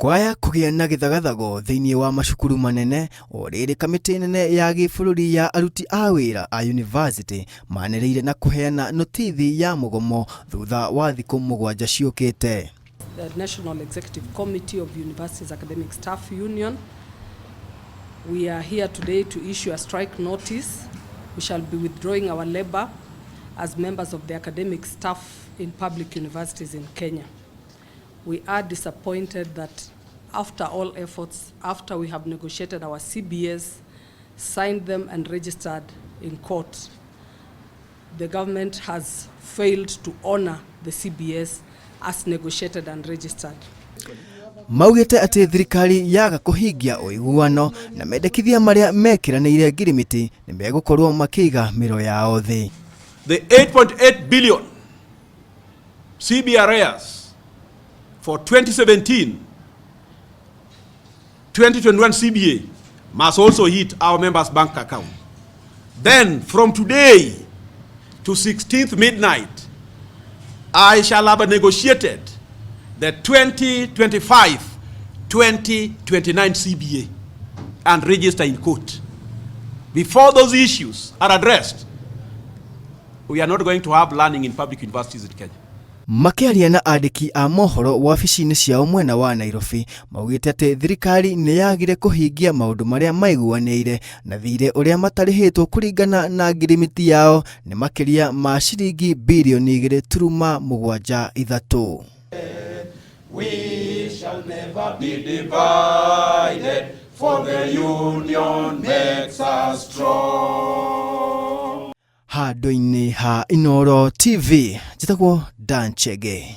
Kwaya kũgĩa na gĩthagathago thĩinĩ wa macukuru manene o rĩrĩ kamĩtĩ nene ya gĩbũrũri ya aruti a wĩra a yunivasĩtĩ manĩrĩire na kũheana notithi ya mũgomo thutha wa thikũ mũgwanja ciũkĩte. The National Executive Committee of Universities Academic Staff Union. We are here today to issue a strike notice. We shall be withdrawing our labor as members of the academic staff in public universities in Kenya. We are disappointed that after all efforts, after we have negotiated our CBS, signed them and registered in court, the government has failed to honor the CBS as negotiated and registered. Maugĩte atĩ thirikari yaga kũhingia ũiguano na mendekithia marĩa mekĩranĩire ngirimiti nĩ megũkorwo makĩiga mĩro yao thĩ. The 8.8 billion CBRS for 2017 2021 CBA must also hit our members' bank account. Then from today to 16th midnight, I shall have negotiated the 2025 2029 CBA and register in court. Before those issues are addressed, we are not going to have learning in public universities in Kenya. Makĩaria na andĩki a mohoro wabici-inĩ ciao mwena wa Nairobi, maugĩte atĩ thirikari nĩ yagire kũhingia maũndũ marĩa maiguanĩire na thirĩ ũrĩa matarĩhĩtwo kũringana na ngirimiti yao nĩ makĩria ma ciringi birioni 2.73. We shall never be divided, for the union makes us strong. Handũ-inĩ ha Inooro TV, njĩtagwo Dan Chege.